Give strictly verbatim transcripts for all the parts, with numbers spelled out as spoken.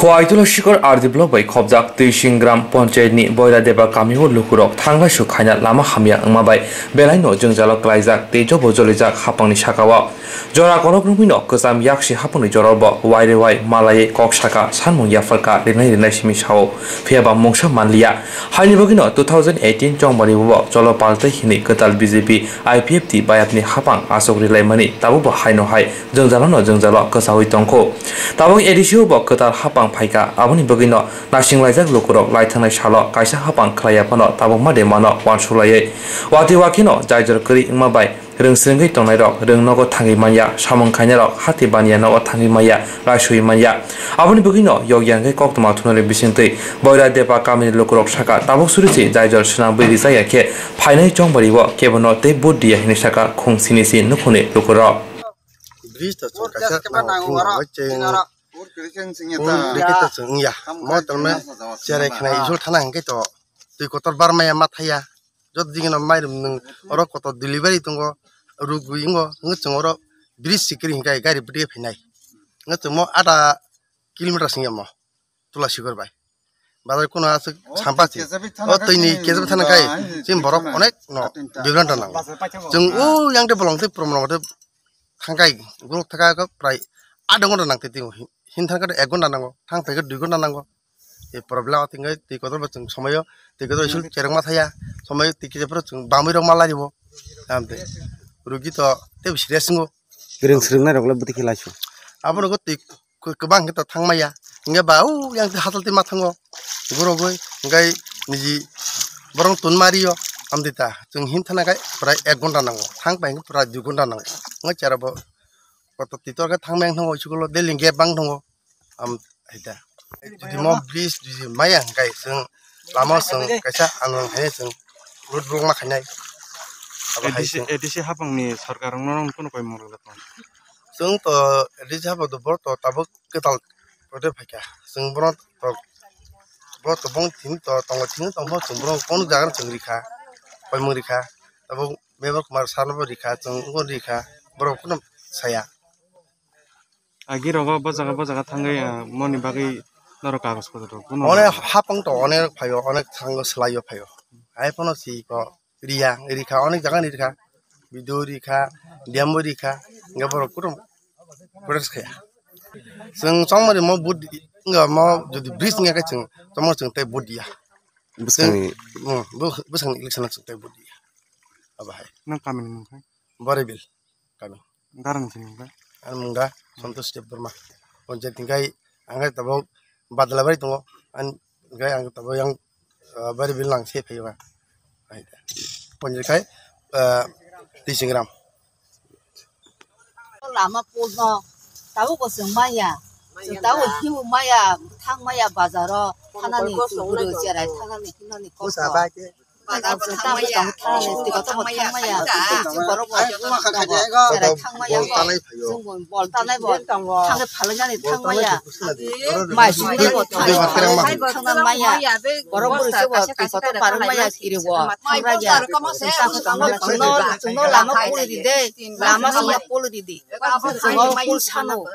Koaitula Sikor R D block bai khobjak Twising Gram Panchayat ni Boira Deba kami o lukurok thanglaisu khaina lama hamya wngma bai belaino jwngjalo klaijak tei jobo jolijak hapangni sakao. Jora kolok rwmwino kwcham yaksi hapangni jorao bo wairewai malaiwi kok saka sanmung yapharkha rinai rinai simi sao, phiyaba mungsa manliya. Haini bagwino two thousand eighteen chongmani bo cholo paltai hinwi kwtal B J P I P F T bayapni hapang aswk rilaimani tabukbo haino hai jwngjalono jwngjalo kwchaui tongkho. Tabuk A D C o bo kwtal hapang phaikha, aboni bagwino naisinglaijak lukurok laithangnai salo kaisa hapang khlaiya phano tabukma de mano uansuk laiwi. Watwi wakheno jaijor kwrwi wngma bai rwngsrwngwi tongnairok rwng nogo thangwi manya, samung khainairok hati baniya nogo thangwi manya, laisui manya. Aboni bagwino yokya hwnkhe koktwma thungnai bisingtwi Boira Deba kamini lukurok saka tabuk suri se jaijor swnamwi rijak ya khe phainai chongbario kebono tei vote diya hinwi saka khung sini si nukhungni lukurok. Bridge to chwng kaisa nango, thwng rok bai chwng phone rikhe to chwng wngya. Mo tongma cherai khna isul thana hwnkhe to twi kotor barmaya ma thaya. Joto digi no mairum nwng oro kotor delivery tongo, rugwi wngo, hwnkhe chwng oro bridge sikiri hwnkhe gari bwtwi phainai. Hwnkhe chwng mo ada kilometer swngya mo. Tula Sikor bai. Bazar kono aswk sampa si. O twi ni kejab thana kai. Chini borok onek no bibranta nango. Chwng o yang de bolong tei prom rok thangkai. Borok thangkai prai adha ghonta nang tei twi hin thangkai ek ghonta nango. Thang phai dui ghonta nango. E problem o tingkai twi kotor bo chwng somoyo twi kotor isul chereng ma thaya. Somoyo twi kejab chwng bamwi rok ma laribo. Amte rugi to tei serious wngo. Kwrwng swrwng nai rok le bwtwi khe laisu. Abo nogo twi kw-, kwbang khe to thang maya. Hingke ba o yang hatal twi ma thango. Borok oi, hingke niji borok tun ma rio. Amtwi ta, chwng him thana khe prai ek ghonta nango. Thang pai hingke prai dui ghonta nango. Hingke chera bo kotor twi tor khe thang maya thango, school o daily gap bang thango. Am hai ta. Jodi mo bridge jodi maya hingke chwng lama chwng kaisa anwng hai chwng road block ma khainai. Abo hai A D C, chwng A D C hapang ni sarkar rok no kunu koi moro. Chwng to rejabo do bo to tabuk kwtal kotor phaikha. Chwng bono to bo to bong thini to tongo thini tongbo chwng bono kono jaga chwng rikha, koimung rikha. Tabuk Mevar Kumar sano bo rikha, chwng bo rikha, borok kono saya. Agi rogo bo jaga bo jaga thangwi, ah, moni bagwi norok kagoj potor rok bono. Onek hapang to onek phaio, onek thango swlaio phaio. Hai phano si ko riya, rikha, onek jaga ni rikha, B D O rikha, D M bo rikha, hingke borok kutung protest khaya. Chwng chongmani mo vote di-, wngya mo jodi bridge wngya khe chwng chongmani chwng tei vote diya. Bwskangni. Chwng, mm, bw-, bwskangni election o chwng tei vote diya. Abo hai. Nang kamini mung khe? Boribil kami. Garang sini mung khe? Ani mung da Santosh Debbarma. Panchayat hingkai ang khe tabuk Badalabari tongo. Ani hingkai ang tabuk yang, ah, Boribil nang se phaio ba. Hai da. Panchayat khai, ah, Tisingram. Lama pol no tabuk bo chwng maya. Chwng tabuk hiu maya, thang maya bazaro, thanani chuburu cherai, thanani hinani kosto. Bazar chwng tabuk tabuk thanani tiko tabuk thang maya. Chwng borok bo cherai thang maya. Chwng bo bol tanai bo thangwi phalnani thang maya. Mai sumui bo thangwi phalnani thang maya. Borok bwrwi se bo tiko to parwk maya kiri bo thang maya. Chwng tabuk tangmani chwngno lama poli di de. Lama sumui poli di di. Chwng o pol sano.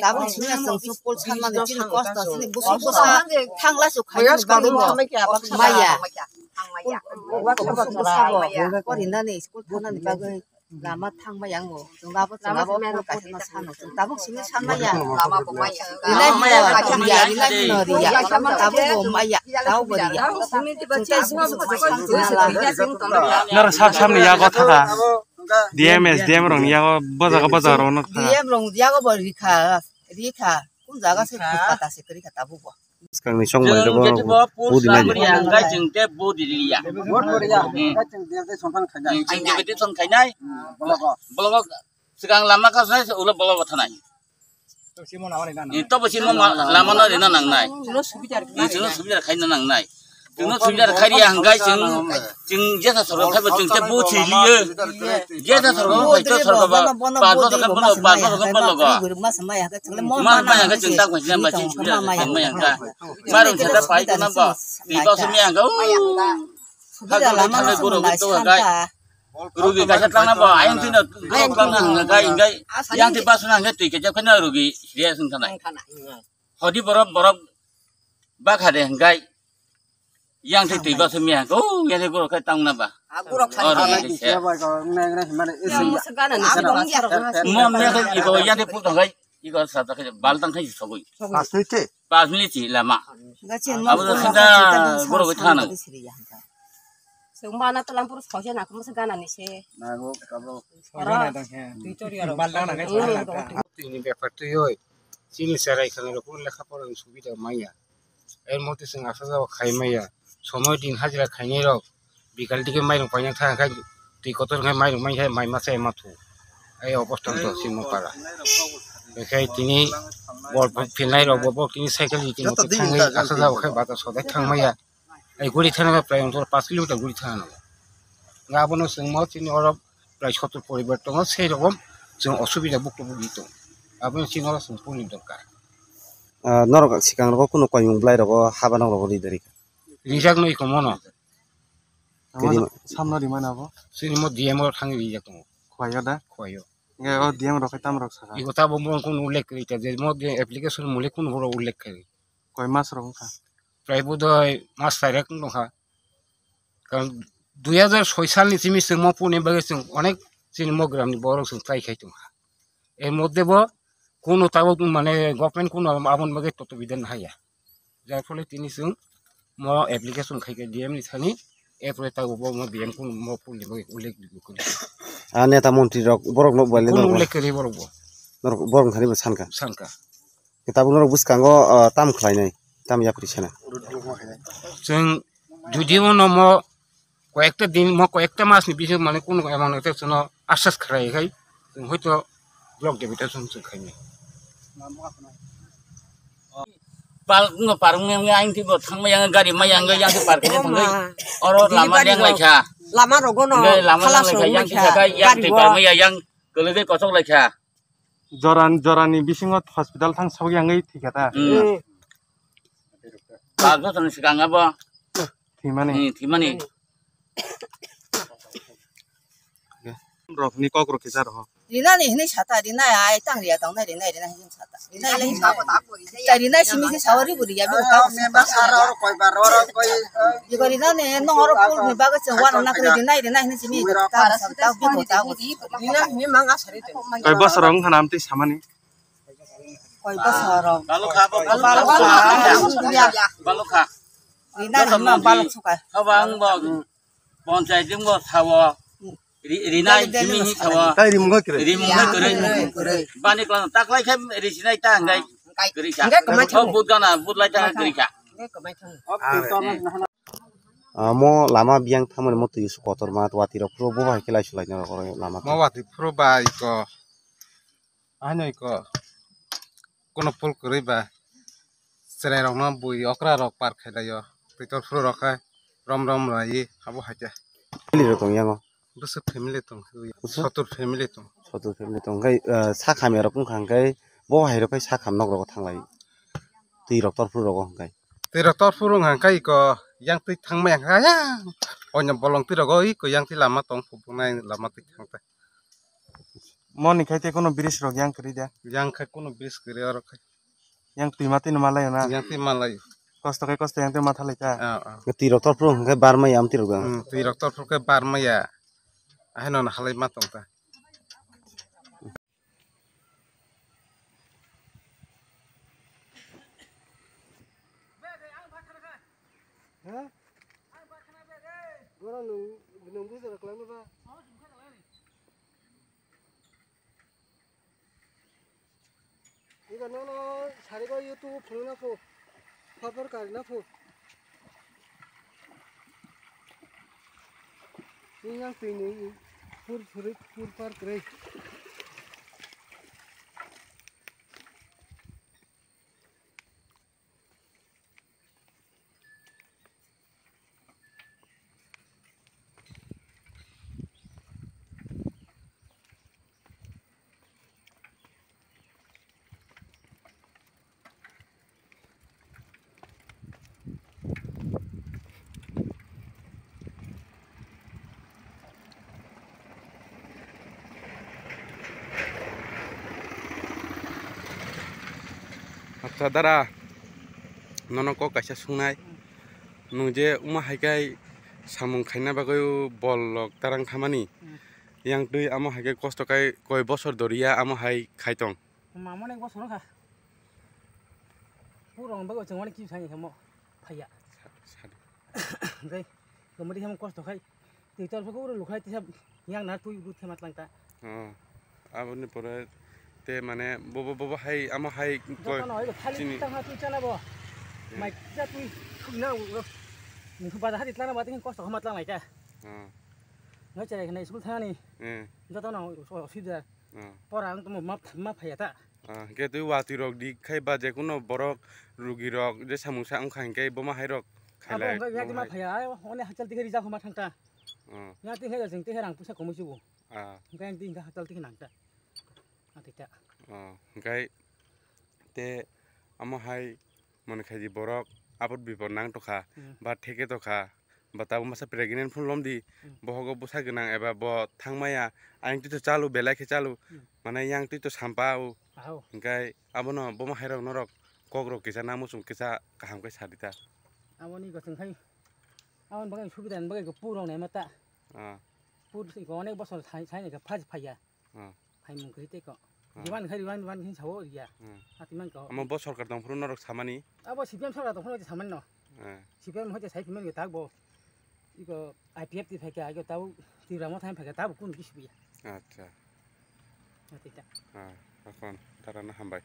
Tabuk sini chwng pol sanmani chini kosto chini busuk busa thangla su khaini bagwi bo maya. Pol busuk busa bo porinani school thangnani bagwi lama thangmaya ango. Chwng abo chwng abo pol kaisa no sano. Chwng tabuk sini sanmaya. Rinai hino riya, rinai hino riya. Tabuk bo maya, tabuk bo riya. Chwng tei busuk busa sanmaya. Nara sab sabni yago thaka. D M, S D M rokni yago bojago bojago rokno kha. D M rokni yago bo rikha, rikha. Kun jaga se kata se kri kata bubo. Swkangni chongmani rokbo budi nai. Hwnkhe chwng tei budi liya. Chwng tei bidi thon khainai. Bologo swkang lama kasai ulo bologo thanai. Ni to bo simo ma-, lama no rina nangnai. Ni chwngno subida khaina nangnai. Chwngno subida khai riya hwnkhe chwng, chwng jesa sorkar khai bo chwng tei bo thwi liyo. Jesa sorkar khai to sorkar ba, ba bo sorkar bo, ba bo sorkar bo logo. Ma ma hwnkhe chwng ta khaina ba chwng subida khai ma hwnkhe. Marung chata pai to na ba. Ti ba sumi hwnkhe. Subida lama no thangwi borok swnamnai to hwnkhe. Rugi kaisa tangna bo ayang tino, ayang tino hwnkhe hwnkhe. Yang ti ba suna hwnkhe twi kaisa khaina rugi serious wngkha nai. Hodi borok, borok bakha de hingkai. Yang thai twi basu miya ko, yang thai goro khai tang na ba. Ah, goro khai. Oh, khai. Oro de se. Yang musu gana ni. Mo miya khai iko yang thai putang khai, iko sa ta khai bal tang khai sogoi. Pas minute. Pas minute lama. Abo to sinda goro khai thana. Sengmana talang puro soise na musu gana ni se. Na go kabo. Oro. Twi chori aro. Bal tang na khai. Twi ni bepar twi oi. Chini serai khani rok lekha pora ni subida maya. Er mote chwng asajao khai maya. Somoi din hajira khainai rok bikal dike mairung paina thang khai twi kotor khai mairung mai khai mai masa ema thu. Ai obostan to simo para. Ekhai tini bol phinai rok bo bok tini cycle di tini thangwi asajao khai bata sodai thang maya. Ai guri thana prai ongtor pash kilometer guri thana. Nga abono chwng mo chini oro prai sottor poribar tongo, sei rokom chwng osubida bukto bukdi tongo. Abono chini oro chwng puni dorkar. Ah, norok swkang rogo kuno koimung bwlai rogo haba nok rogo ri dari. Rijak noi komono. Tamo Kedi samno rimana abo? Chini mo D M o thangwi rijak tongo. Khwaiyo da? Khwaiyo. Nge o D M rok khai tam rok saka? Iko tabo mo kuno ullekh kri ta, je mo application mule kuno boro ullekh kri. Koi mas rok wngkha? Prai bodoi mas sairak wngkha. Karon dui hajar soi salni simi chwng mo puni bagwi chwng onek chini mo gramni borok chwng try khai tongkha. Er moddhe bo kuno tabuk mane government kuno aboni bagwi toto bidan haya. Jar phole tini chwng mo application khai khe D M ni thani, erpore tabuk bo mo D M kuno mo puni bagwi ullekh kri. Ah, neta montri rok borok no bali kuno norok ullekh kri borok bo. Norok borok thani bo sanka. Sanka. Tabuk norok bwskango, ah, tam khlainai, tam yapri sana. Chwng jodi ono mo koyekta din, mo koyekta mas ni bisingo mane kuno emon ekta chwngno asas khlai khai, chwng hoito block deputation chwng khainai. Pal no parung yang yang ti bo thang yang gari ma yang yang ti park ni thang. Oro lama yang lai kha. Lama rogo no. Lama yang lai kha yang ti kha yang ti park ma yang kele de kosok lai kha. Joran, jorani bisingo hospital thang sok yangwi thwikha ta. Hmm. Pas bosor ni swkang abo. Thwimani. Hmm, thwimani. Rokni kok rok kisa rokho. Rinani hinwi sata, rinai ai tang riya tongnai, rinai, rinai hinwi sata. Rinai lai hinwi. Ta rinai simi se sawari buri ya, biko ta. Iko rinani nong oro pul ni bagwi se wan na kre rinai, rinai hinwi simi ta ta bi ko ta. Koi bosor wng khana amtwi samani? Koi bosor wng? Balokha, balokha. Balokha. Rina rima balok suka. Haba ang bo. Panchayat jing bo thawo. Ri-, rinai simi hi thawo. Tai rimung kre. Rimung kre. Bani klan taklai khe risinai ta hwngai. Kre kha. Hwngai kwmai thang. Bud gana, bud lai ta kre kha. Hwngai kwmai thang. Ah, mo lama biyang thangmani mo twi su kotorma, watwi rok phuru bo hai khe lai sulai norok oro lama. Mo watwi phuru ba iko, ano iko, kono pul kwrwi ba, chwrai rokno bui okra rok par khai laio, twi tor phuru rok khe rom rom lai abo hai khe. Family rok tong yango. Bwswk family tong, Bwswk? Sotur family tong. Sotur family tong, hwnkhe, ah, sak hamya rok wngkha, hwnkhe bo hai rok khe sak ham nok rogo thanglai. Twi rok tor phuru rogo hwnkhe. Twi rok tor phuru wngkha hwnkhe iko yang twi thangmaya hwnkha yang. Oino bolong twi rogo iko yang twi lama tong phubungnai lama twi thang ta. Moni khai tei kono bridge rok yang kwrwi da? Yang khai kono bridge kwrwi oro khai. Yang twi ma twi no malai na? Yang twi malai. Kosto khai kosto yang twi ma thalai ta? Ah, ah. Twi rok tor phuru hwnkhe barmaya am twi rok. Hmm, twi rok tor phuru khe barmaya. Ahai no halai ma tong ta. Ha? Goro nung, nung bujar klang ba? Ega nono sarigo YouTube phunukna phu, khobor karina phu. Yang twi ni pur phuri pur par kwrwi. Sa dara, nono kok kaisa sungnai. Nwng je wngma hai khe samung khaina bagwi bol rok tarang thamani. Yang twi amo hai khe kosto khai koi bosor doriya amo hai khai tong. Mamo nek bosor kha. Purong bagwi chwng wani ki sai khe mo phaiya. Sa-, sa-, Hwnkhe komodi khe mo kosto khai. Twi tor phai uro lukhai tisa yang na twi rut khe matlang ta. Oh. Aboni pore te mane bobo, bobo hai amo hai koi Jotono oi khali chini tang ha twi chana bo. Hmm. Mai kisa twi thuk na uro. Nung bajar hari tlana ba twi kosto kha matlang lai ta. Oh. Noi chai khna school thani. Hmm. Jotono osubida. Oh. Pora ang tamo ma, ma phaiya ta. Ah, hwnkhe twi watwi rok di khai ba je kuno borok rugi rok je samung sa wngkha hwnkhe bo ma hai rok Abo khailai, hwnkhe bo yakti ma hai. Phaiya, ai, one hachal tikhe rijak homa thangta. Oh. Yakti hwnkhe jeng tikhe rang puisa komui chugo. Ah. Hwnkhe yakti hwnkhe hachal tikhe nangta. Atita. Oh, hwnkhe te amo hai mone khai di borok abot bipor nang tokha, Hmm. ba theke tokha, ba tabuk masa pregnant phone lom di, Hmm. bohogo bwsa gwnang eba bo thang maya, ayang twi to chalu belai khe chalu, Hmm. mane yang twi to sampa o. Aho. Hwnkhe abono bomo hai rok norok kok rok kisa na muchung kisa kaham khe sa di ta. Aboni gosong khai, aboni bagwi subida ni bagwi purok naima ta. Ah. Pur iko onek bosor sai, sai ni khe phai phaiya. Ah. Phaimung kwrwi tei ko. Ah. Riwan khai, riwan, riwan khai sao riya. Ah. Ati man ko. Amo bo sorkar tong phuru norok samani? Abo C P M sorkar tong phuru samani no. Ah. C P M hoite sai phimani tak bo. Iko I P F ti phaikha, iko tau Tripura mo thang phaikha, tau kun kis biya. Acha. Ati ta. Ah, akhon tarana hambai.